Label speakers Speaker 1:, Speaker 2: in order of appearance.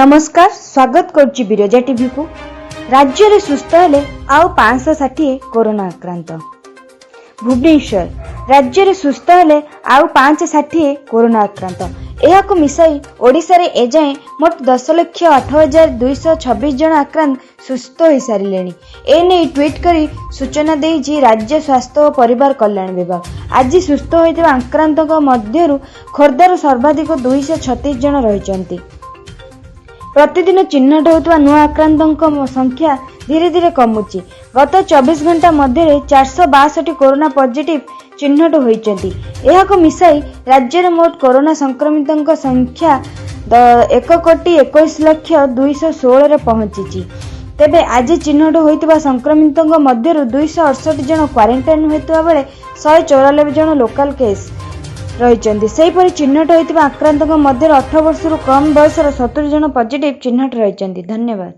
Speaker 1: ନମସ୍କାର, ସ୍ୱାଗତ କରୁଛି ବିରଜା ଟିଭିକୁ। ରାଜ୍ୟରେ ସୁସ୍ଥ ହେଲେ ଆଉ 560 କରୋନା ଆକ୍ରାନ୍ତ। ଭୁବନେଶ୍ୱର, ରାଜ୍ୟରେ ସୁସ୍ଥ ହେଲେ ଆଉ 560 କରୋନା ଆକ୍ରାନ୍ତ। ଏହାକୁ ମିଶାଇ ଓଡ଼ିଶାରେ ଏଯାଏଁ ମୋଟ 10,08,226 ଜଣ ଆକ୍ରାନ୍ତ ସୁସ୍ଥ ହୋଇସାରିଲେଣି। ଏନେଇ ଟ୍ୱିଟ୍ କରି ସୂଚନା ଦେଇଛି ରାଜ୍ୟ ସ୍ୱାସ୍ଥ୍ୟ ଓ ପରିବାର କଲ୍ୟାଣ ବିଭାଗ। ଆଜି ସୁସ୍ଥ ହୋଇଥିବା ଆକ୍ରାନ୍ତଙ୍କ ମଧ୍ୟରୁ ଖୋର୍ଦ୍ଧାରୁ ସର୍ବାଧିକ 236 ଜଣ ରହିଛନ୍ତି। ପ୍ରତିଦିନ ଚିହ୍ନଟ ହେଉଥିବା ନୂଆ ଆକ୍ରାନ୍ତଙ୍କ ସଂଖ୍ୟା ଧୀରେ ଧୀରେ କମୁଛି। ଗତ 24 ଘଣ୍ଟା ମଧ୍ୟରେ 462 କରୋନା ପଜିଟିଭ ଚିହ୍ନଟ ହୋଇଛନ୍ତି। ଏହାକୁ ମିଶାଇ ରାଜ୍ୟରେ ମୋଟ କରୋନା ସଂକ୍ରମିତଙ୍କ ସଂଖ୍ୟା 1 କୋଟି 21 ଲକ୍ଷ 216ରେ ପହଞ୍ଚିଛି। ତେବେ ଆଜି ଚିହ୍ନଟ ହୋଇଥିବା ସଂକ୍ରମିତଙ୍କ ମଧ୍ୟରୁ 268 ଜଣ କ୍ୱାରେଣ୍ଟାଇନ୍ ହୋଇଥିବା ବେଳେ 194 ଜଣ ଲୋକାଲ କେସ୍ ରହିଛନ୍ତି। ସେହିପରି ଚିହ୍ନଟ ହୋଇଥିବା ଆକ୍ରାନ୍ତଙ୍କ ମଧ୍ୟରେ 18 ବର୍ଷରୁ କମ୍ ବୟସର 70 ଜଣ ପଜିଟିଭ ଚିହ୍ନଟ ରହିଛନ୍ତି। ଧନ୍ୟବାଦ।